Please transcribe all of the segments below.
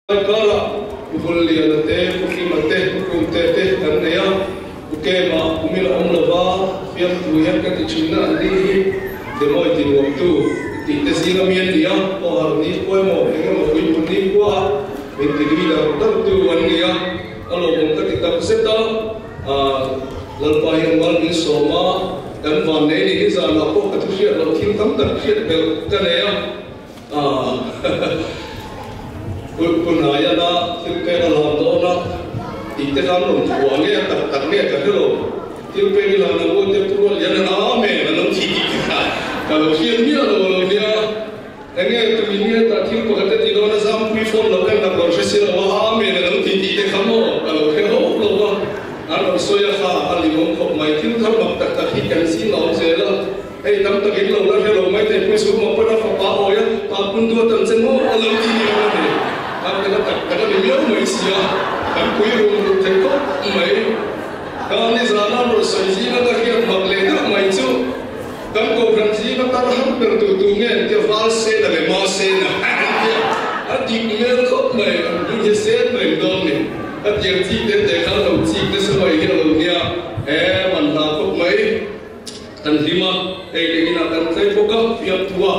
Karah Pu Vulliana te, Pu Hlima te, Pu Kumte te kan nei a, Pu Kema kumin a awm lova, fiamtu hian ka ti thin na an ni hi Demawi ti nuamtu tih te zinga mi an ni a, Pawhar ni khua emaw eng emaw puipun ni khua ah min ti nui dar dar tu an ni a, a lawmawm ka ti tak zet a, Lalpa hian mal min sawm a, kan vannei ni hi zanah pawh ka thu hriat loh thil tam tak hriat belh ka nei a. Punaia thil pek a lam dawn a, tih te khan rawn thuah nge tak tak nge ka hre lo. Thil pek i lan ang u te Pu Ruatlian an Amen a lo ti tih te kha ka lo hriat miah lo a lo nia. Enge tuin nge tah thil pakhat te ti dawn a zampui phone lo kan rak rawn hre si lo a Amen a lo ti tih te kha maw ka lo hre hauh lo a. An rawn sawi a kha a limawm khawp mai. Thil thar mak tak tak hi kan zing a awm zel a. Hei tam takin lo la hre lo mai thei pui chhung mah pawn a fapa awi a, pa pun duat ang che maw a lo ti miau a ni. Kan ka la tak tak a ni miau mai sia, kan pui rum rum thei khawp mai. Ka nizan a rawn sawi zinga ka hriat mak leh deuh mai chu kan kohhran zinga tar har ber tu tu nge an tia val sena leh ma sena an tia a dik hmel khawp mai, an hming hi sen reng dawn ni. Ka tiang chi te te kha lo chik nasa mai hi a lo nia, he man hla khawp mai. Kan hlim a, hei leh inah kan tlai bawk a, fiamthu a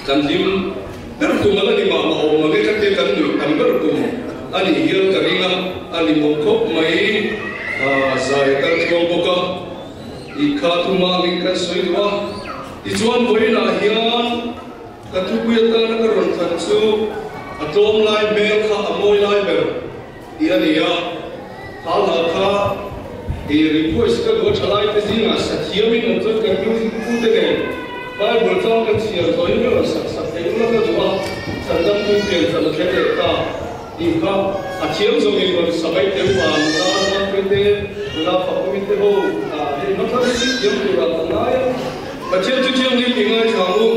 kan hlim ber kum a la ni mah mah awm ang e ka tia kan nuih tam ber kum a nih hian ka ring a, a limawm khawp mai zai a kal tluang bawk a, tih kha thuma angin kan sawi duh a, tichuan vawiinah hian ka thupui atana ka rawn thlan chu a tlawm lai hmel kha a mawi lai ber. Tih a ni a, hal hal kha i request ka duh a tha lai te zingah sathiamin awm chuan kan music pu te nen Bible chang kan chhiar zawh in rawn sak sak theih ula ka duh a, Chandam tu pian chan a thleng leh ta tih kha a thiam zawng in rawn sa mai tel vang nula Zangpui te nula Fakawmi te ho hei hmathar hi thiam turah ka ngai a. Pathian chu thianghlim i ngaithla ang u.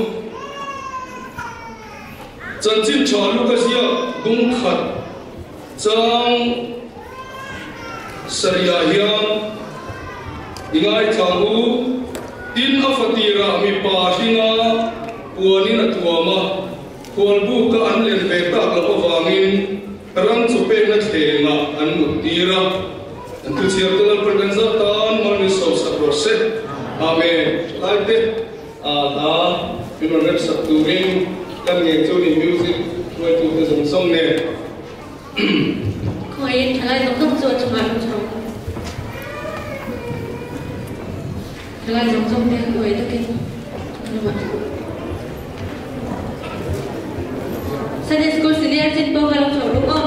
Chanchin tha Luka ziak dung khat chang sarihah hian i ngaithla ang u. Tin, a fatirah mipa hringa puanin a tuam a, khualbuka an len ve tak loh avangin ram chu pekna thlengah an mut tir a. An thuchhiar te Lalpan kan zat tan mal min sawmsak rawh se. Amen. Thalai te. Hla min rawn rem sak turin kan ngei chu ni music hruaitute zawng zawng nen. Khawiin thalai zawng zawng chu a chungah ram chho. Thalai zawng zawng te huai takin lamah. Sunday School Senior chin pawh kha lo chho rum aw.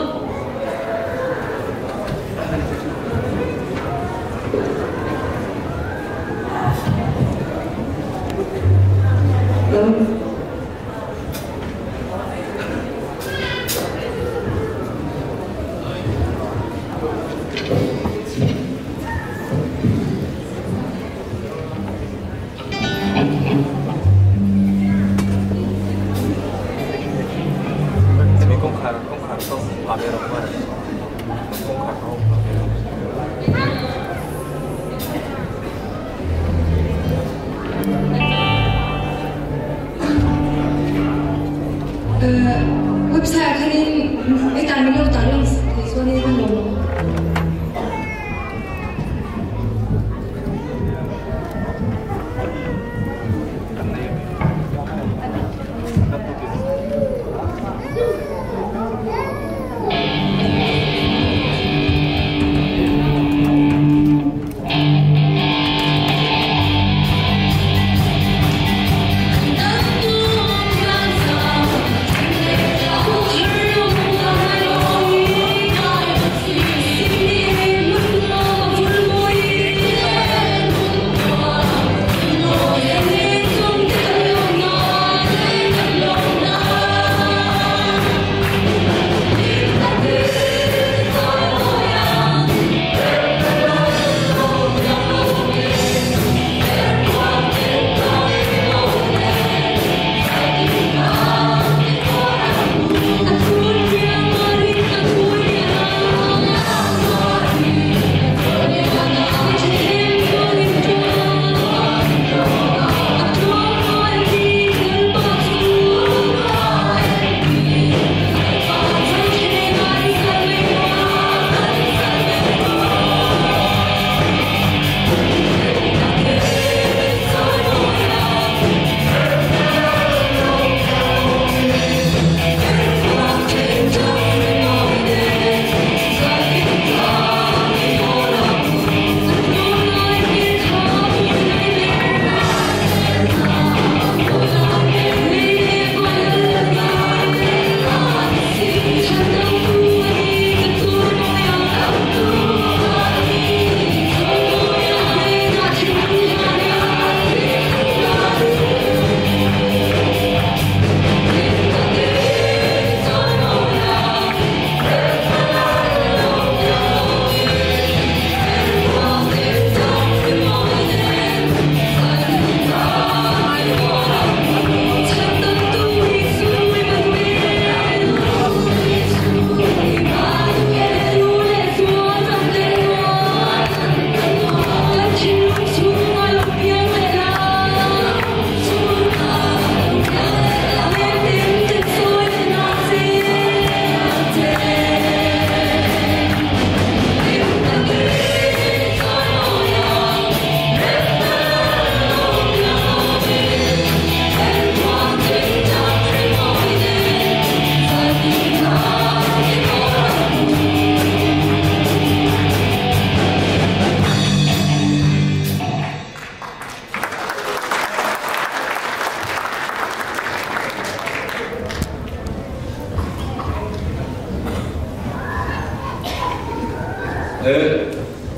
E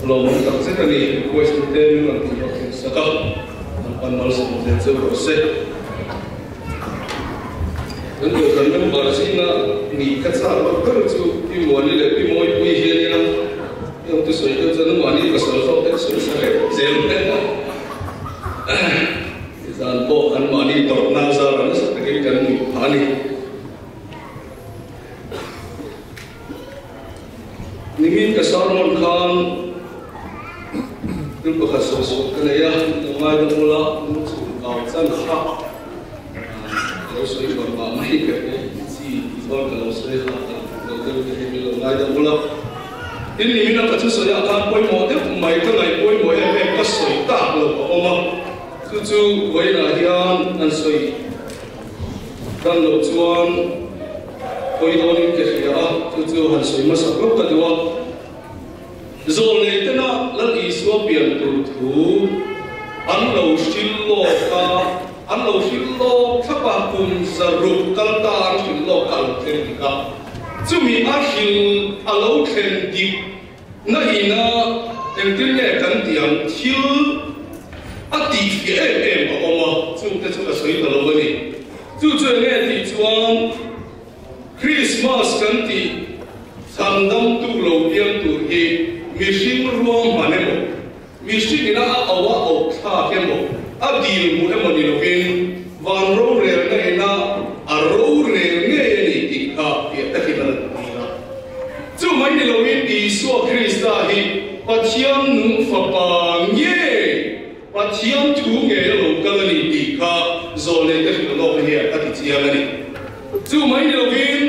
lawmawm tak zet a ni, request tu te min rawn tih hlawhtling sak a, Lalpan malsawm zel cheu rawh se. Kan kohhran member zinga nih ka chak loh ber chu Pi Muani leh Pi Mawipui hi a nia, heng thusawi te chuan mahni pasal zawk te sawi sa reng zel mai a. Zan pawh an mahni tawrhna zara nasa takin kan nuih phah a ni. Nimin ka sermon khan thil pakhat sawi suah ka nei a, lo ngaidam ula, lung chhun kau chan kha ka lo sawi hlawm mah mai ka hria chi tih chuan ka lo sawi ha a, lo deuh te hi min lo ngaidam ula. Tin, nimina ka thusawi ah khan pawimawh deuh mai ka ngaih pawimawh em em ka sawi tak lo a awm a, chu chu vawiinah hian an sawi Dan loh chuan pawi dawnin ka hria a, chu chu han sawi hmasa hlauh ka duh a. Zawlnei tena Lal Isua pian tur thu an lo hrilh lawk a, an lo hrilh lawk thlap a, kum zaruk kal ta an hrilh lawk kha a lo thleng dik a, chumi a hrilh a lo thlen dik na ina engtin nge kan tih ang thil a tihfiah em em a awm a, chungte chu ka sawi ta lo a ni. Chu chu enge tih chuan Krismas kan tih chhandamtu lo piang tur hi mihring ruahman emaw, mihring ina a auh a auh thlak emaw, a dil hmuh emaw ni lovin van rorelna ina a rorel ngei a ni tih kha fiah takin a lan tir a. Chu mai ni loin Isua Krista hi Pathian nung fapa ngei, Pathian thu ngei a lo kal a ni tih kha zawlnei te hrilh lawk hian a ti chiang a ni. Chu mai ni loin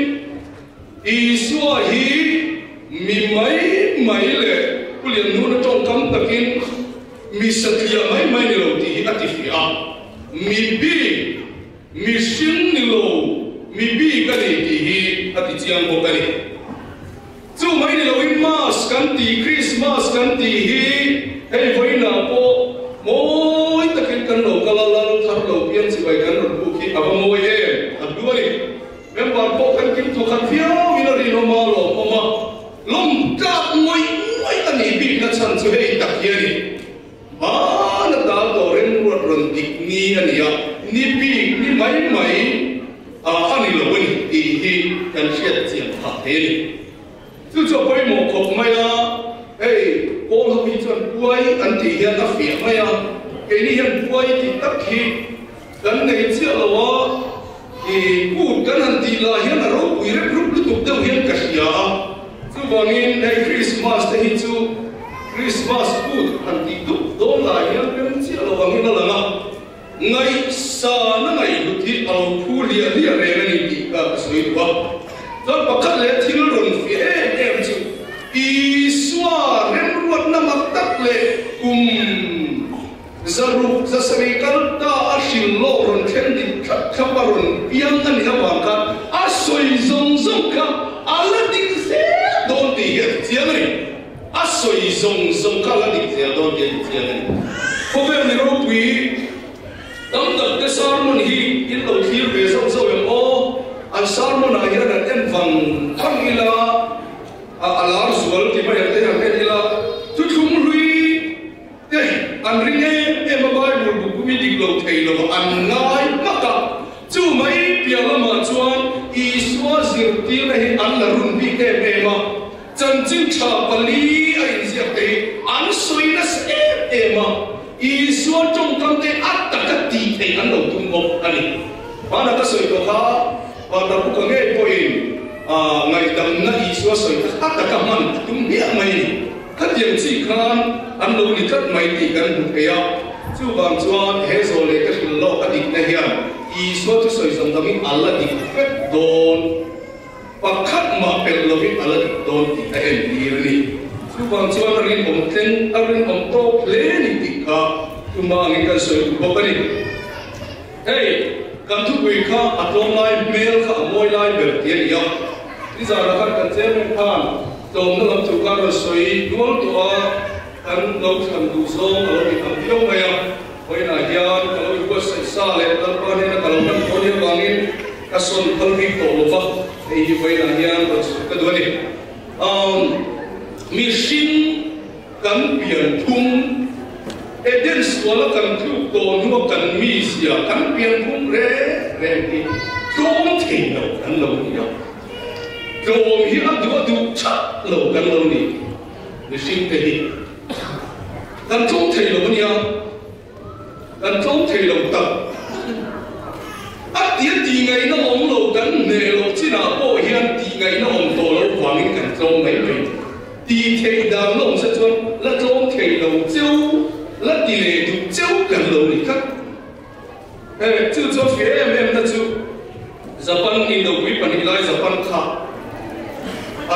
Isua hi mi mai mai leh Pu Lianhnuna tawngkam takin mi satliah mai mai ni lo tih hi a ti fiah a, mi bik, Mihring ni lo, mi bik a ni tih hi a ti chiang bawk a ni. Chu mai ni loin Mass kan tih, Christmas kan tih hi hei vawiinah pawh mawi takin kan lo kal a, lal thar lo piang chibai kan rawn buk hi a va mawi em? A hlu a ni. Member pawh kan kim thawkhat viauin a rinawm a, lawmawm a, lawm tlak ngawih ngawih a nih bikna chhan chu hei tak hi a ni. Hmana dal tawh remruat rawn dik ni a ni a, ni bik ni mai mai a a ni lo a ni tih hi kan hriat chian phah thei a ni. Chu chu a pawimawh khawp mai a, hei Paul ho hi chuan puai an tih hian a fiah mai a, keini hian puai tih tak hi kan nei chiah lo a, i kut kan han tih lah hian a ropui rep rup lutuk deuh hian ka hria a, chuvangin hei Christmas te hi chu Christmas kut han tih dup dawn lah hian rem chiah lo angin a lang a, ngaihsan a ngaihhlut hi a lo phu hliah hliah reng a ni tih kha ka sawi duh a. Chuan pakhat leh thil rawn fiah em em chu Isua remruatna mak tak leh kum Zaruk zasarih kal ta a hrilh lawk rawn thleng dik thlap thlap a rawn piang a nih avang khan a sawi zawng zawng kha a la dik zel dawn tih hi a ti chiang a ni. A sawi zawng zawng kha a la dik zel dawn tih a ti chiang a ni. Khawvel mi ropui tam tak te sermon hi in lo thlir ve zauh zauh em aw? An sermon ah hian an en vang vang ila a lar zual ti mai ang te hian en ila thuthlung hlui Te an ring em em a, Bible bu pumi dik lo thei lo an ngai hmak a, chu mai piah lamah chuan Isua zirtirna hi an la run bik em em a, chanchin tha pali a inziak te hi an sawi nasa em em a, Isua tawngkam te a taka tih theih an lo tum bawk a ni. Hmanah ka sawi tawh kha, Vatapuka ngei pawhin ngaihdamna Isua sawi kha a taka hman a tum hmiah mai a ni. Khatiang chi khan an lo ni tlat mai tih kan hmu thei a, chuvang chuan he zawl leh ka hrilh lawk a dikna hian Isua chu sawi zawng dangin a la dik vek dawn, pakhat mah pelh lovin a la dik dawn tih a entir a ni. Chuvang chuan a rinawm tleng, a rinawm tawk hle a ni tih kha tuma angin kan sawi duh bawk a ni. Hei, kan thupui kha a tlawm lai hmel kha a mawi lai ber tih a ni a, nizanah khan kan chairman khan tlawmna lam chu ka rawn sawi nual tawh a, kan lo thlan duh zawng a lo ni tam viau mai a, vawiinah hian ka lo inbuatsaih sa leh Lalpa hnena ka lo hman tawh a nih avangin ka sawn phal bik tawh lo va, hei hi vawiinah hian rawn sawi ka duh a ni. Umm. Mihring kan pianphung, Eden suala kan tluk tawh hnua kan mizia, kan pianphung reng reng hi tlawm thei lo kan lo ni a. Tlawm hi a duh a duh chat lo kan lo ni. Mihringte hi kan tlawm thei lo a nia. Kan tlawm thei lo tak. A tia tihngaihna awm lo kan hneh loh chinah pawh hian tihngaihna awm tawh loh vangin kan tlawm mai mai. Tih theih dan la awm se chuan la tlawm thei lo cheu, la ti leh duh cheu kan lo ni tlat. He chu chuan hria em em na chu Japan Indopui 2 lai Japan kha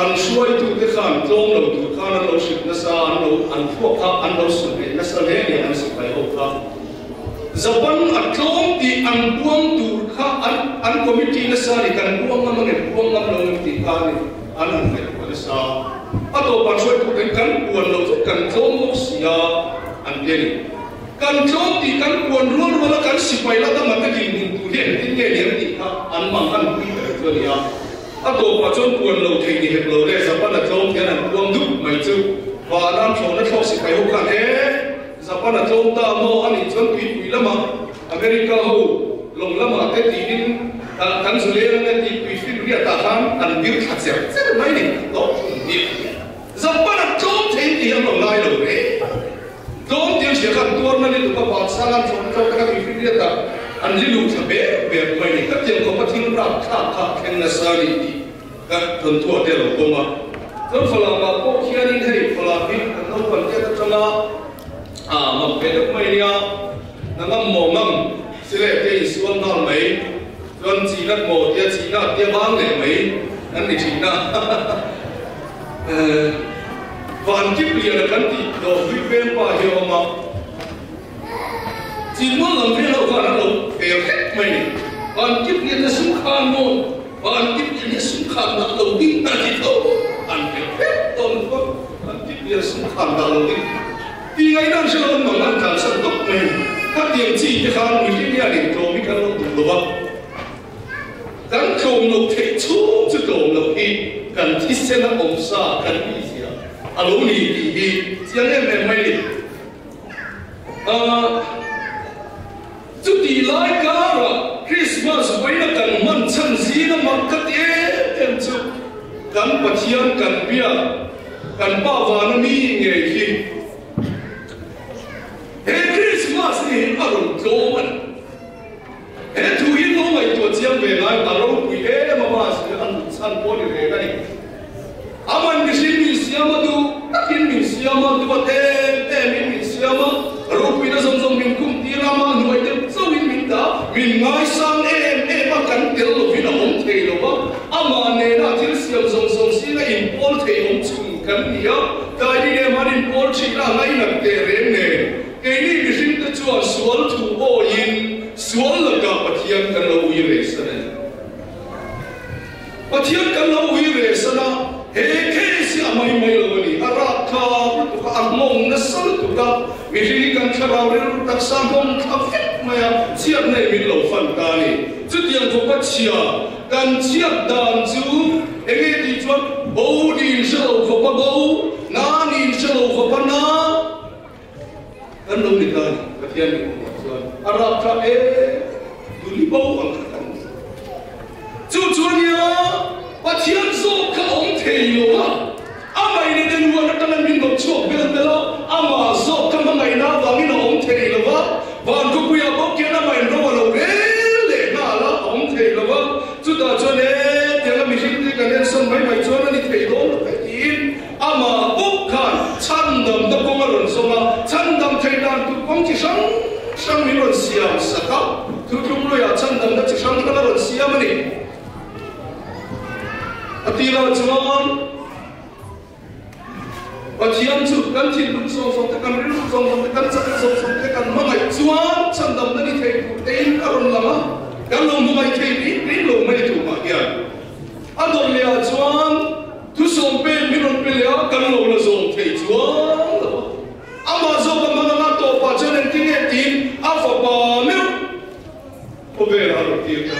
an hruaitute khan tlawm lo tur khan an lo hrilh nasa, an lo an thluak kha an lo sulhneih nasa hle nia an sipai ho kha. Japan a tlawm tih an puang tur kha an an committee nasa ni kan puang ngam angem puang ngam lo ngem tih kha ni an han ngaihtuah nasa. A tawpah hruaituten kan puan lo chu kan tlawm bawk si a an ti a ni. Kan tlawm tih kan puan rual rual a, kan sipai la dam ate dinhmun tur hi engtin nge ni ang tih kha an mang han pui ber chu a ni a. A tawpah chuan puan lo thei ni hek lo le, Japan a tlawm hian an puang dup mai chu. Van an thlawhna thlawk sipai ho khan he Japan a tlawm ta maw a nih chuan tuipui lamah America ho lawng lamah te tiin kan zu leng ang e tih tui fin riatah khan an dir thla cher cher mai ni tawh thung hi. Japan a tlawm thei tih an lo ngai lo reng. Tlawm tir hria khan tuarna ni tuk a van sang an thlawh tlawk taka tui fin riat ah an li luh thla ber ber mai ni. Ka tiang khawpa thil rap thlak kha thleng nasa a ni tih ka thawnthuah te a lo pawm a. Chuan Falam ah pawh khianin hei Falam hi kan naupang tiat atanga mak ve deuh mai nia, na ngam maw ngam si leh tia insual nghal mai, chuan chi nat maw tia chi nat tia bang leh mai an ni thin a. Van kip lian a kan tih dawh hlui peng pa hi a awm a, chinmual lam vel ho khan an lo per hlek mai ni. Van kip lian na sum khan maw, van kip lian hi sum khan dah lo ding a ni tho, an per hlek dawn chuan van kip lian sum khan dah lo ding tih ngaihna an hre lo an mang an tlansan tawp mai ni. Khatiang chi te khan mihring hian intlawm hi kan lo duh lo va. Kan tlawm loh theih chhung chu tlawm loh hi kan thisen a awm sa kan ni zia a lo ni tih hi chiang em em mai ni. Ahh chutih lai karah Christmas vawiina kan hman chhan zing a mak ka ti em em chu kan Pathian kan biak kan Pa vana mi ngei hi he Christmas ni hi a rawn tlawm a ni. He thu hi lo ngaihtuah chiang ve ngai a ropui em a mahse a nut chhan pawh ni reng a ni. Aman mihring min siam a duh takin min siam a, duat em em in min siam a, ropuina zawng zawng min khum tir a, amah hnuai deuh chauhin min dah, min ngaisang em em a, kan tel lovin a awm thei lo va, amah nena thil siam zawng zawng zinga inpawl thei awm chhun kan ni a, tlai ni leh hman inpawl thin a ngainat teh reng nen. Keini mihringte chuan sual thu awiin sual lakah Pathian kan lo ui reh san a ni. Pathian kan lo ui reh san a, he case hi a mai mai lo a ni. A rapthlak lutuk a, a nghawng nasa lutuk a, mihring hi kan thlarau rilru taksa nghawng thla vek mai a, chhiat nei min lo fan ta a ni. Chutiang khawpa chhia kan chhiat dan chu enge tih chuan bo niin hre lo khawpa bo, na niin hre lo khawpa na, Kan lo ni ta a ni, Pathian min hmuh chuan a rapthlak em tuli bo ang kha kan ni. Chu chu a nia, Pathian zawk kha awm thei lo a, a maine te nuan atanga min rawn chhuak bel bel a, amah zawk kha hmangaihna avangin a awm thei lo va, van khawpuiah bawk hian amah in ro a lo rel leh nghal a, a awm thei lo va, chutah chuan e tianga mihring te kan ensawn mai mai chuan a ni thei dawn lo e tiin, Amah bawk khan chhandamna kawng a rawn zawm a, chhandam theih dan tur kawng chi hrang hrang min rawn siam sak a, thuthlung luiah chhandamna chi hrang hrang a rawn siam a ni. A tirah chuan Pathian chu kan thinlung zawng zawng te, kan rilru zawng zawng te, kan chakna zawng zawng te kan hmangaih chuan chhandamna ni thei tur tein a rawn lang a, kan lo hmangaih thei ring ring lo mai tumah hian. A dawr lehah chuan Thusawm pek min rawn pe leh a, kan lo la zawm thei chuang lo a. Amah zawk a hmang anga tawpah chuan engtin nge tiin a fapa meuh khawvelah a rawn tir ta.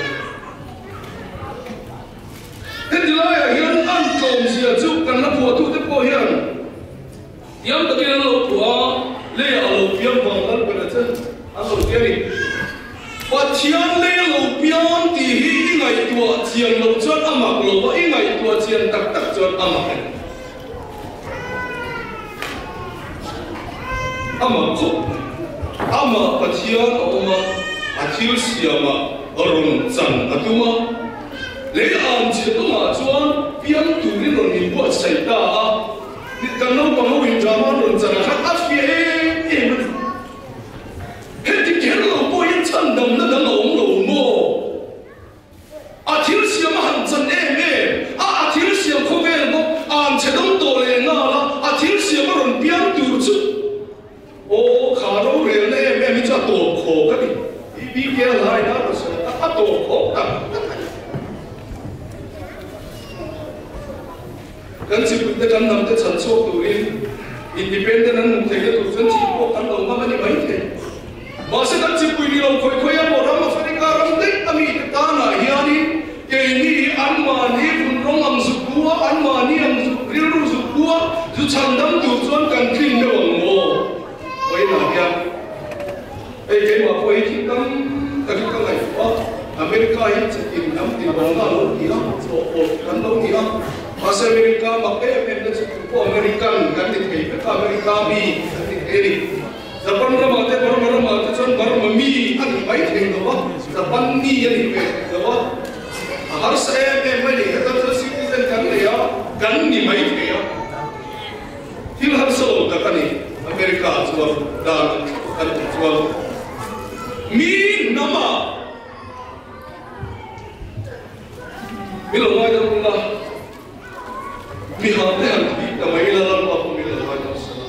Heti laiah hian an tlawmzia chu kan la phuahtute pawh hian. Thiam takin an lo phuah a, leiah a lo piang vang lal ber a che an lo ti a ni. Pathian lei a lo piang tih hi i ngaihtuah chian loh chuan a mak lo va, i ngaihtuah chian tak tak chuan a mak e. A mak khawp mai. Amah Pathian a awm a, a thil siamah rawn chan a tum a. Lei am chhe tumah chuan piang turin rawn inbuatsaih ta a. Kan naupang ho in drama an rawn chan ah khan a fiah em em a ni. Heti kher lo pawh hian chhandamna dang a awm lo maw? A thil siam a han chan em em a, a thil siam khawvel bawk a han chhe dawng tawh leh nghal a, a thil siam a rawn piang tur chu aw kha rorelna em em hi chu a tawp khawk a ni. BBK a hlai na rawn sawi a, a tawp khawk tak tak a ni. Kan chipuite kan hnamte chhan chhuak turin independent an hmuh theihna tur chuan chih pawh kan lo ngam a ni maithei. Mahse kan chipui ni lo khawi khawi emaw ram Africa ram daih a mite tanah hianin keini hi anmahni vun rawng ang zuk bua, anmahni ang zuk rilru zuk bua zu chhan dam tur chuan kan tlin deuh ang maw? Vawiinah hian hei keimah pawh hi thil tam takin ka ngaihtuah a, America hi chitin hnam tin awmna a lo ni a, chawhpawlh kan lo ni a, mahse America mak em em na chu tu pawh American kan ni thei vek a, America mi kan ni thei a ni. Japan ramah te Burma ramah te chuan Burma mi a ni mai thei lo va, Japan mi a ni ve thei lo va, a harsa em em mai ni. Heta chuan citizen kan nei a, kan ni mai thei a. Thil harsa lo tak a ni. America ah chuan dan an thlak kan tih chuan mi hnamah mi lo ngaidam ula, Mi hang te han thih ta mai ila Lalpa pawh min lo ngai dam sela.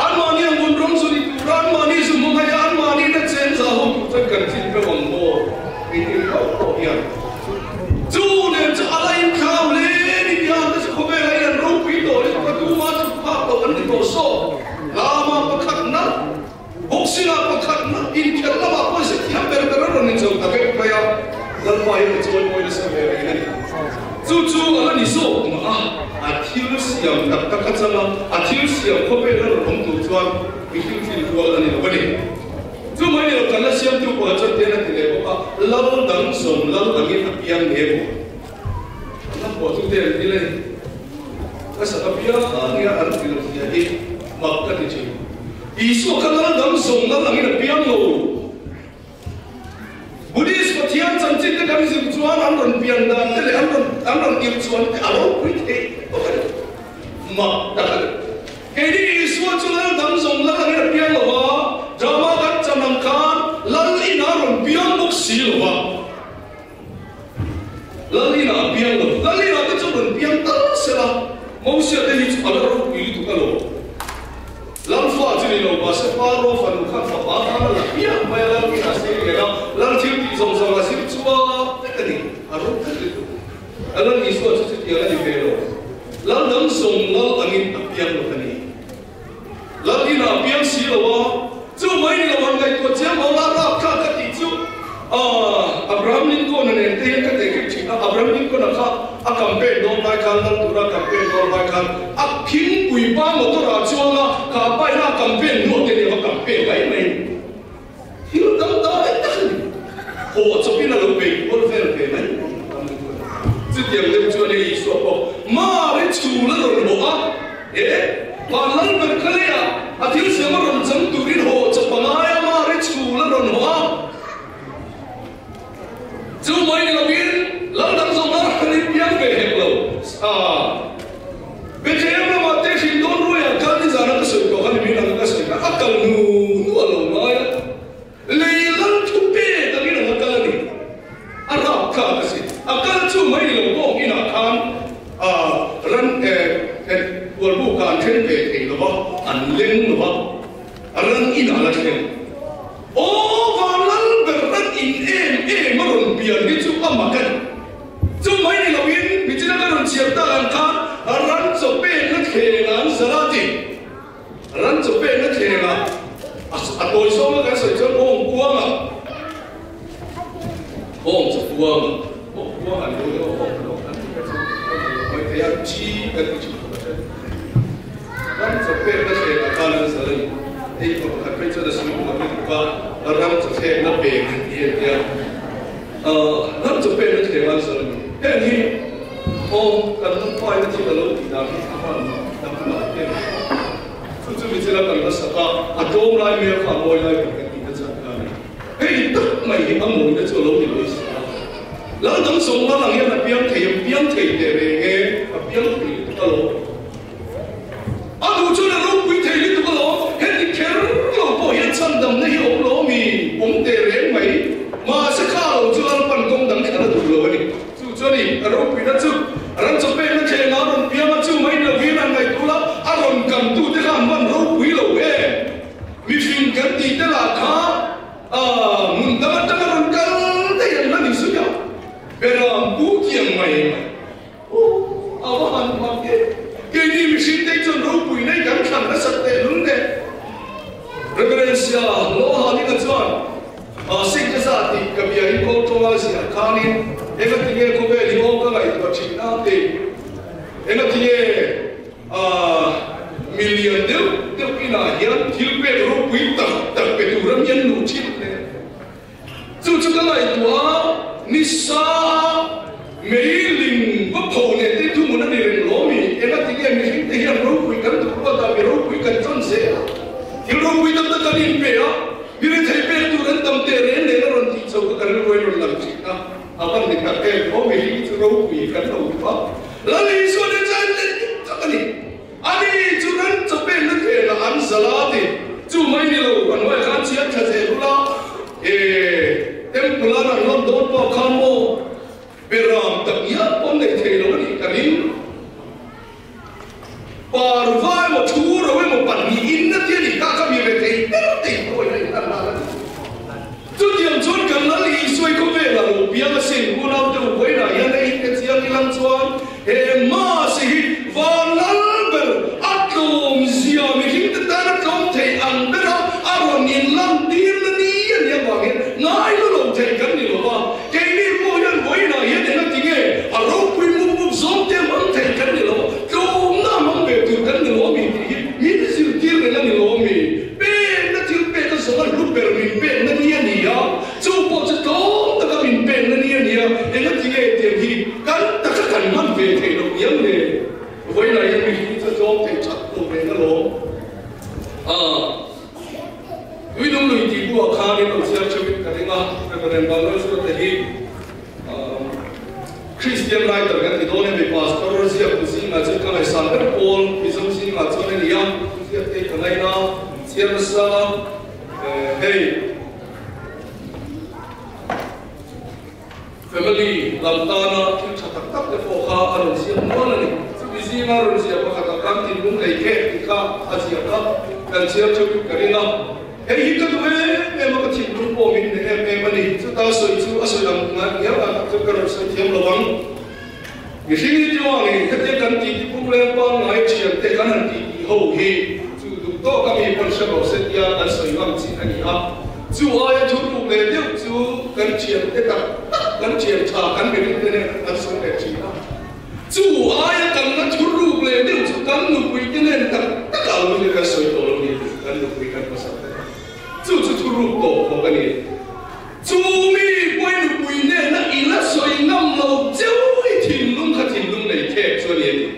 Anmahni ang vun rawng chu ni tura anmahni zu hmang hei a anmahni na chen za ho tur chuan kan thin vek ang maw engtin hlauh pawh hian chu nen chu a la inthlau hle ni mi hang te chu khawvelah hian an ropui tawh hi ka tuma chu phak loh an ni tawh saw lama pakhat na boxing ah pakhat na inkhelh lamah pawh zet thiam ber ber a rawn incho ta vek mai a, Lalpa hian a chawi mawi nasa ve reng a ni. Chu chu a la ni zawk mah a, a thil siam tak tak a chang a, a thil siam khawvel a rawn awm tur chuan mihring thil rual a ni lo a ni. Chu mai ni lo kan la siamtu pawh chuan tian a ti leh bawk a, Lal dang zawm lal angin a piang nge maw? An la phuah chu te an ti le. Ka sak apiang nia an ti lo zia hi mak ka ti thin. Isua kha lal dang zawng lal angin a piang lo. Buddhist Pathian chanchin te kan zir chuan an rawn pian dan te leh an rawn an rawn irh chuan te a ropui thei bawk a ni. Mak tak a ni. Keini Isua chu lal dang zawng lal angin a piang lo va, drama kan chan ang khan lal inah a rawn piang bawk si lo va. Lalina a piang lo. Lalina te chu rawn piang tal sela, Mosia te hi chu a la ropui lutuk alawm. Lalfa chu ni lo, mahse Faro fanu khan fapa khan a la piang mai a, Lalina a sei lian a, Lal thil tih zawng zawng a zir chua vek a ni, a ropui lutuk. A Lal Isua chu chutiang a ni ve lo. Lal dang zawng lal angin a piang lo a ni. Lalina a piang si lo a, chu mai ni lo han ngaihtuah chiang lo la rap kha ka tih chu aah Abraham Lincoln-a nen te hian ka teh khek thin a, Abraham Lincoln-a kha a campaign dawn lai khan lal tura campaign dawn lai khan a thingpui pa motor ah chuang a, kha pa hian a campaign hnuah te nia va campaign mai mai thil dang dang vek tak a ni, haw chawpin a lo bei kual vel ve mai mai Abraham Lincoln-a chutiang deuh chuan hei Isua pawh Mari chhul a rawn hawh a. E, van lal ber kha leiah a thil siam a rawn chang turin haw chawp a ngai a, Mari chhul a rawn haw a. Chu mai ni lovin lal dang zawng a rawn inpiang ve hek lo. A, Bethlehem ramah te hrin dawn ruaiah khan nizana ka sawi tawh kha ni min ang ka sawi kha a kal nu nu a lo ngai a. Lei lal thu pek angin ang a kal a ni. A rap thlak a si. A kal chu mai ni lo bawk inah khan a ran hualbuk ah an thleng ve thei lo va, an leng lo va, a ran inah la thleng. Aw van lal ber ran in em em a rawn pian hi chu a mak a ni. Chu mai ni loin michina ka rawn chhiar tak ang khan ran chaw pekna thleng ah an zalh a ti. Ran chaw pekna thleng ah a tawi zawng a kan sawi chuan bawng kuang ah bawng chaw kuang ah bawng kuang an lo deuh a bawng lo an ti kha chu kan lo mai thei a chi kan ti thin khawp a then ran chaw pek. Hei pa pakhat phei chuan a sawi duh ang lutuk a, ram chaw thlekna pek an ti a tia. Ram chaw pekna thleng an zawh a ni. Heng hi aw kan ram paina thil a lo tih dan hi a hman dang lam em. Chu chu michila kan la sak a, a tlawm lai mel kha a mawi lai ber kan tih na chhan kha a ni. Hei tak mai hi a mawina chu a lo ni lawih si a. Lal dang sawm lal ang hian a piang thei, a piang thei teh reng e, a piang thei lutuk alawm. A duh chuan a ropui thei lutuk alawm. Heti kher lo pawh hian chhandamna hi awm lo mi, awm teh reng mai. Mahse kha lo chu Lalpan kawng dang kher a duh lo a ni. Chu chu a ni, a ropuina chu ram chawpekna thlengah a rawn piang a, chu mai lovin an ngaihtuah a, a rawn kantute kha an van ropui lo em? Mihring kan tih te lah kha hmun dang atanga rawn kal daih an la ni zui a, Beram pu tiang mai mai. Aw, a va han mak e! Keini mihring te chuan ropui nei kan thlan nasat teh lul nen. Reverencia Lohalinga chuan Singh zat tih ka bia in kawl tawnga ziah khanin engatinge khawvel hi awm ka ngaihtuah thin a ti. Engatinge Milian deuh deuh inah hian thil pek ropui tak tak pe tura mi an luh thin hle. Chu chu ka ngaihtuah a, nisa meiling va pho leh te thuhmun a ni reng lo mi? Engati nge mihring te hian ropui kan duh ruat a, mi ropui kan chawn zel a, thil ropui tak tak kan inpe a, mi rethei pek tur an tam teh reng reng a rawn tih chho kha ka rilru a rawn lang thin a, a van ni tak em aw mihring chu ropui kan lo duh a. Lal Isua nen chuan an let dik tak a ni. Ani chu ran chawpenna khelah an zal a ti. Chu mai ni lo, an hnuaiah khan chhiat tha zel ula, e Temple a ran lawm dawn pawh khan maw beram tak ngial pawn nei thei lo a nih ka ring. Parva emaw thu ro emaw pahnihin a ti a nih kha kha mi rethei ber te in pawhin a inlan nghal a ni. Chutiang chuan kan Lal Isua i khawvelah lo piang asin, unau te upainah hian a inte chiang ilang chuan he Mass hi van lal ber a tlawm zia mihring te tan a tlawm thei ang ber a, a rawn inlan tir na ni a nih avangin ngai lu lo thei kan ni lo va, keini pawh hian vawiinah hian engati nge a ropui mup mup zawng te hmang thei kan ni lo va, tlawmna hmang ve tur kan ni lo a mi tih hi min zirtir reng a ni lo a mi. Pekna thil pek a zawng a hlu ber min pekna ni a ni a, chu pawh chu tlawm taka min pekna ni a ni a, engati nge tiang hi kan taka kan hman ve theih loh niang le? Vawiinah hian mihring chu a tlawm thei that lo reng alawm. Aaa Tuilung lui tih buah khanin lo chhiar theuhin ka ring a, Reverend Vanlalzuata hi Christian writer kan ti dawn em mi pastor ziak tu zingah chuan ka ngaihsan ber pawl Mizo zingah chuan a ni a, thu ziak te hi ka ngaina chiar nasa a, hei family lam tana thil tha tak tak te pawh kha a rawn ziak nual a ni. Chumi zinga rawn ziah pakhatah khan thinlung lei khek tih kha a ziak a, kan chhiar theuhin ka ring a. Hei hi ka duh em em a, ka thinlung pawh min hneh em em a ni. Chuta sawi chu a sawi ang ngial ang tak chuan ka rawn sawi thiam lo ang. Mihring hi tiuangin hetia kan titi phung leng pangngai thiante kan han titi ho hi chu duh tawk a mi pawn hre rawh se tia kan sawi ngam chi a ni a. Chu aia thu ruk leh deuh chu kan thiante tak tak kan thian tha kan miring te nen kan sawi leh thin a. Chu aia kan la thu ruk leh deuh chu kan nupui te nen tak tak a awm in kan sawi tawh lo ni kan nupui kan pasal te chu chu thu ruk tawh khawp a ni. Chu mi pawi nupui nena i la sawi ngam lo cheu i thinlung kha thinlung nei khek chu a ni a ti.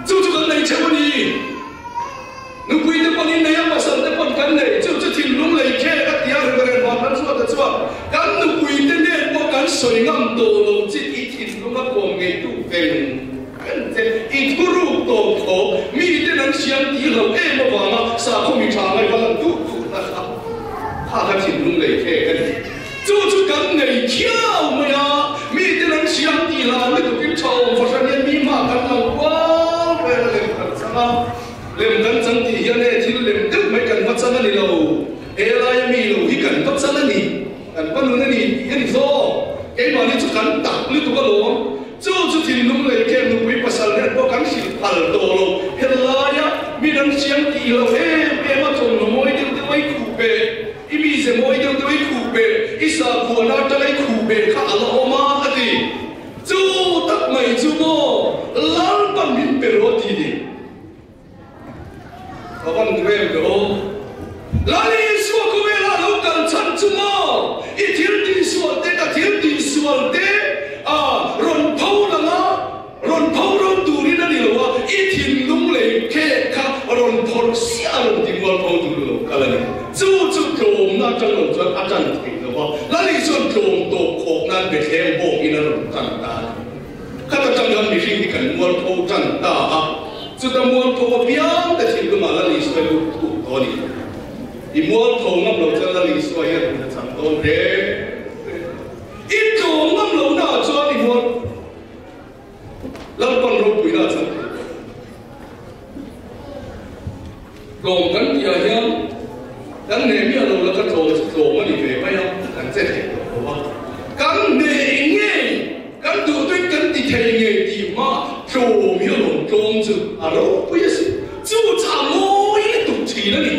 Chu chu kan nei theuh a ni. Nupui te pawn in nei a, pasal te pawn kan nei. Chu chu thinlung lei khek a ti a, Reverend Vanram Zuata chuan kan nupui te nen pawh kan sawi ngam tawh lo chi i thinlung a kawm ngeitu veng veng che i thuruk tawp khawp mi ten an siam tih lo em avanga sakhaw mi tha ngai va lan duh duh na kha kha kha thinlung lei khek a ni. Chu chu kan nei khiau mai a, mite an siam tih hlau lutukin tha awm fahran hian mi hma kan lang kual vel a lem kan chang a, lem kan chang tih hian e thil lem deuh mai kan va chang a ni lo, he laia mi lo hi kan va chang a ni, kan va nun a ni tih a ni zawk, keimahni chu kan tak lutuk alawm, chu chu thinlung lei khem nupui pasal nen pawh kan hrilh phal tawh lo, helaia mi an siam tih lo em em a thawmhnaw mawi deuh deuh a i khuh ve. I mize mawi deuh deuh i khuh be, i sakhua atanga i khuh be kha a la awm a, a ti. Chu tak mai chu maw Lalpan min pe rawh ti ni. Ka van duh em ve aw. Lal Isua khawvela lo kal chhan chu maw i thil tihsual te ka thil tihsual te a rawn pho lang a, rawn pho ro turin a ni lo a, i thinlung lei khek kha rawn phawrh siah a rawn ti mual pho tur lo kal a ni. Chu chu tlawmna atang lo chuan a tan thei lo va, Lal Isua'n tlawm tawp khawp nan Bethlehem bawkin a rawn tan ta a ni. Khat atang hian mihring hi kan mualpho tan ta a, chuta mualpho apiang te thinlungah Lal Isua hi lut thuk tawh a ni. I mualpho ngam lo chuan Lal Isua hian hun a chang dawn reng reng. I tlawm ngam lohna ah chuan i mual Lalpan ropuina a chang thei tawh. Tlawm kan tih ah hian kan hneh miah lo la ka tlawm chu tlawm a ni ve mai a, kan che thei tawh lo a. Kan hneh ngei, kan duh tuin kan ti thei ngei tih hma tlawm hi a lawm tlawm chu a ropui a si. Chu chu a mawi lutuk thin a ni.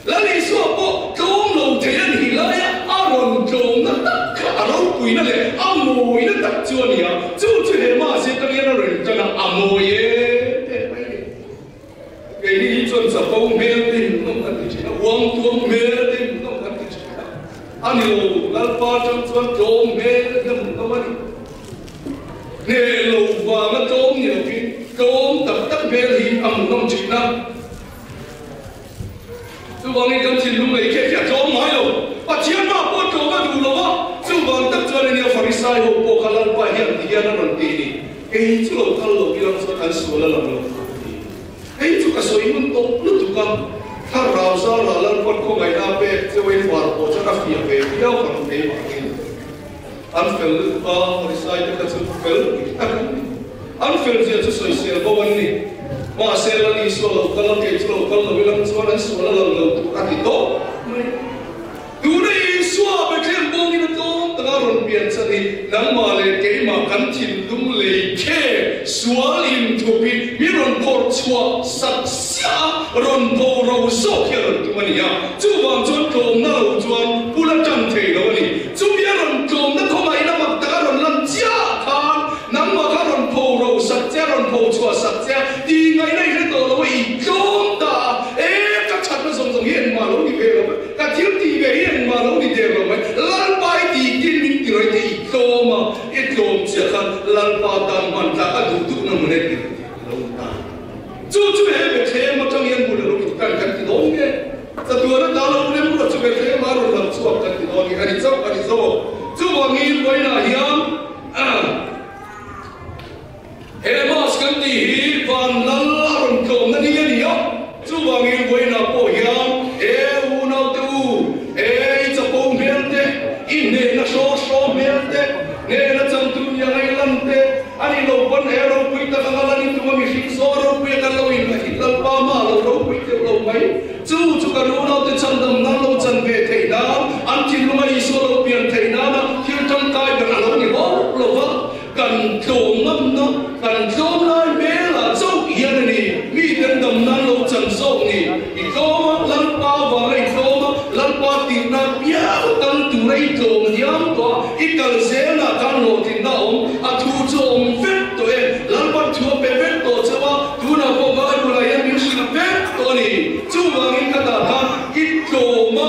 Lal Isua pawh tlawm lo thei a nih laia a rawn tlawmna tak kha a ropuina leh a mawina tak chu a ni a, chu chu he mahse tang hian a rawn tan a, a mawi em em mai a ni. Keini hi chuan chapo hmel te hmuhnawm kan ti thin a, uang tuam hmel te hmuhnawm kan ti thin a, a ni lo, Lalpa tang chuan tlawm hmel te hmuhnawm a ni. Hneh lo vanga tlawm ni lovin tlawm tak tak hmel hi a hmuhnawm thin a. Chuvangin kan thinlung lei khiah khiah tlawm ngai lo. Pathian mah pawh tlawm a duh lo a, chuvang tak chuan ania Farisai ho pawh kha Lalpa hian ti hian a rawn ti ni, Kei chu lo kal lo biang chuan an sual a lang lo a ti. Hei chu ka sawi ngun tawp lutuk a, thlarau zara Lalpa'n khawngaihna a pek cheu in var pawh chuan a fiah ve viau ang keimahni. An fel lutuk a, Farisai te kha chu fel tak an ni. An fel zia chu sawisel bo an ni. Mahse, Lal Isua lo kal a, kei chu lo kal lo ilang chuan an sual a lang lo tur a ti tawp mai. Tuna Isua Bethlehem bawngin a tlawm taka rawn pian chan hi nangmah leh keimah kan thinlung lei khe sual inthup hi mi rawn phawrh chhuah sak siah a, rawn pho ro zawk hi a rawn tum a ni a. Chuvang chuan tlawmna lo chuan pul a tan thei lo a ni. Chumi a rawn tlawmna khawngaihin a mak tak a rawn lan chiah khan nangmah kha rawn pho ro sak che a, rawn pho chhuah sak che a, tih ngaihna i hre tawh lo a, i tlawm ta a, e ka thatna zawng zawng hi engmah lo ni ve lo mai, ka thil tih ve hi engmah lo ni der lo mai, Lalpa i tih tin min ti rawih te i tlawm a, i tlawm chiah khan Lalpa tan hman tlak a duh duhna hmun e ti lo ta. Chu chu he Bethlehem atang hian hmun a lo intan kan ti dawn nge? Chatuan ata lo rem ruat chu Bethlehem a rawn lang chhuak kan ti dawn nge? A ni chauh a ni zawk. Chuvangin vawiinah hian he Mass kan tih hi van lal a rawn tlawmna ni a ni a. Chuvangin vawiinah pawh hian he unaute u, he i chapo hmel te, i hnehna hraw hraw hmel te, hnehna changtu nia ngaihlan te, A nih loh pawn he ropui tak anga lan in tum a mihring saw ropui a kan lo in hlat Lalpa mah lo ropui teuh lo mai. Chu chu kan unaute chhandam nan lo chan ve theih nan, an thinlunga Isua lo pian theih nana thil tangkai ber a lo ni hauh lo va, kan tlawm ngamna, kan tlawm lai hmelah chauh hian a ni mi kan dam nan lo chan zawk ni. I tlawm a, Lalpa vanga i tlawm a, Lalpa tirhna piang kal tura i tlawm diam tawh a, i kal zelah khan hlawhtlinna a awm, a thu chu a awm vek tawh e, Lalpan thu a pe vek tawh cheu a, tunah pawh Bible ah hian min hrilh vek tawh a ni. Chuvangin ka tah khan i tlawm a,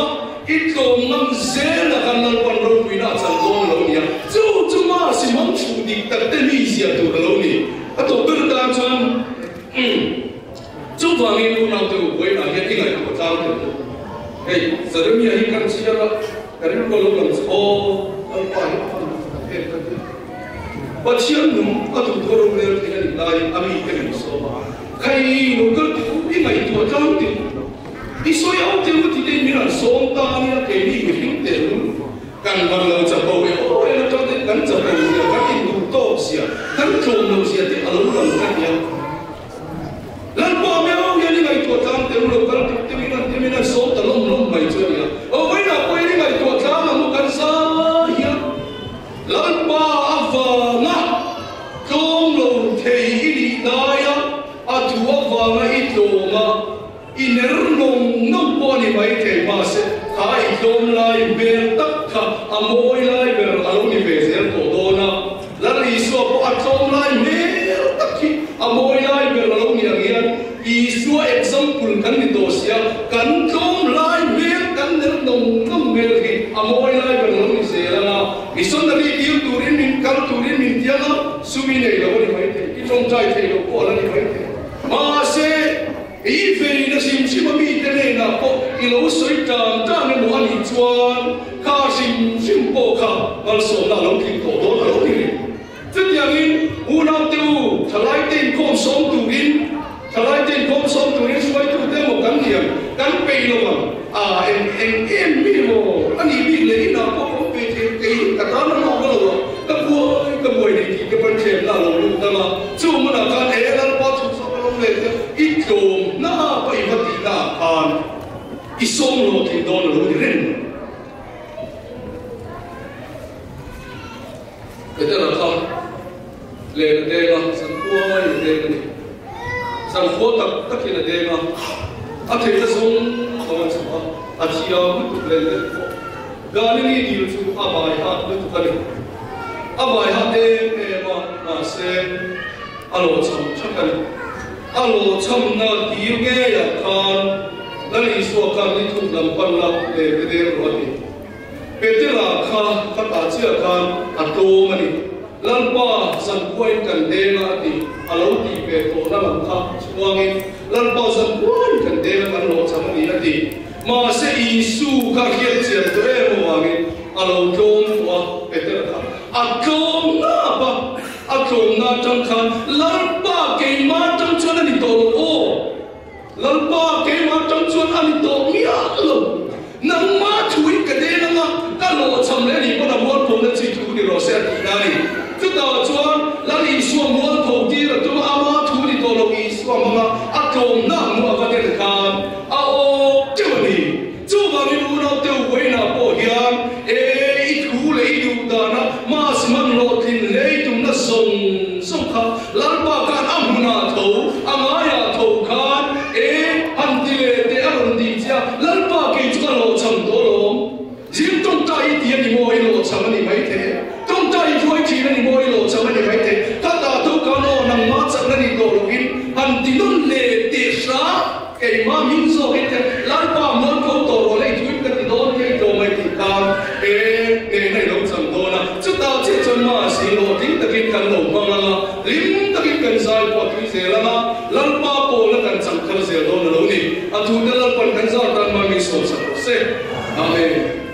i tlawm ngam zelah khan Lalpan ropuina a chan dawn lo nia. Chu chu Masi hmang chhuh dik tak te mi zia tur a lo ni. A tawp ber tan chuan umm. Chuvangin unaute u vawiinah hian i ngaihtuah tlang teh u. Hei, Jeremia hi kan chhiar a, ka rilru a lo lang chu aw, Lalpa hi a fan tak tak em ka ti a. Pathian nung a duhthawh rorel thei a nih laiin a mite min sawm a, Khai, lo kal teh u, i ngaihtuah tlang teh u. I sawi au teh u tih te in min han sawm ta a nia, keini mihring teh u. Kan van lo chapo e aw en atang te kan chapo zia, kan induh tawk zia, kan tlawm lo zia te a lo lang ka nia. Lalpa meuh hian i ngaihtuah tlang teh u lo kal tuk teuh in an tem in an sawm ta lawm lawm mai chu a nia. Aw vawiinah pawh in i ngaihtuah tlang ang u kan za hian Lalpa avanga tlawm lo thei i nih laia a thu avanga i tlawm a i ner nawm nawm pawh a ni mai thei mahse kha i tlawm lai hmel tak kha a mawi lai ber a lo ni ve zel tawh dawn a. Lal Isua pawh a tlawm lai hmel tak hi a mawi lai ber a lo ni ang hian Isua example kan. Tawngtai thei lo pawh a la ni mai thei. Mahse, i veina hrim hrim a mite hnenah pawh i lo sawi tan tan emaw a nih chuan kha hrim hrim pawh kha malsawmna a lo tling tawh dawn a lo ni reng. Chutiangin, unaute u, thalaite inkhawm sawm turin, thalaite inkhawm sawm turin hruaitute emaw kan ni ang, kan peih lo ang. A, eng eng em mi maw a nih bik leh inah pawh ka awm ve thei, kei ka tan a hlawk lo a, ka buai ka buai nei tih te pawn thlemna a lo lut dang a, chu hmunah khan he Lalpa chhuk zawk a lawm leh te i tlawm hna pawh i va tihna ah khan i sawm lo thei dawn a lo ni reng. Petera kha len a deng a, zankhua in a deng a ni. Zankhua tak takin a deng a, a theihna zawng zawng a chhuah a, a thiam lutuk len deuh pawh. Galili dil chu a vai hat lutuk a ni. A vai hat em em a, mahse a lawhchham thak a ni. A lawhchhamna dil ngeiah khan Lal Isua khan ni thuk lam panna len te deng rawh a ti. Petera kha ka tah chiah khan a tlawm a ni. Lalpa zankuain kan deng a a ti. A lo tih ve tawhna lam kha chhuangin, Lalpa zankuain kan deng a kan hlawhchham a ni a ti. Mahse Isu kha hriat chian tawh em avangin a lo tlawm tawh a, Petera kha a tlawm nap a. A tlawmna atang khan, Lalpa keimah atang chuan a ni tawh lo aw. Lalpa, keimah atang chuan a ni tawh miah lo. Nangmah thuin ka den anga, ka hlawhchham leh anih pawn a mualphona chi thu ni rawh se a tihna a ni. Chutah chuan Lal Isua mualpho tir a tum a, ama thu ni tawh lo Isua hmanga a tlawmna hmuh a va den khan a awk teuh a ni. Chuvangin unau teuh vawiinah pawh hian e i thu leh i duh dana mass hman hlawhtlin hle i tumna zawng zawng kha Lalpa khan a hmunah tho, a ngaiah tho khan e han ti leh teh a rawn tih che a, Lalpa kei chu ka hlawhchham tawh alawm. Zing tawngtai i ti a ni maw i hlawhchham a ni maithei e. Tawngtai i hruai thin a ni maw i hlawhchham a ni maithei. Ka tah tho khan aw nangmah chakna ni tawh loin han ti nawn leh teh hram. Keimah min zawk in te Lalpa mualpho tawh rawh lei thuin ka ti dawn thei tawh mai tih khan e hnehna i lo chang dawn a, chutah chiah chuan mahse hlawhtling takin kan lo hmang ang a, hlim takin kan zai pawh a tui zel ang a, Lalpa pawlna kan chang thar zel dawn a lo ni. A thute Lalpan kan zar tan mai min sawmsak rawh se. Amen.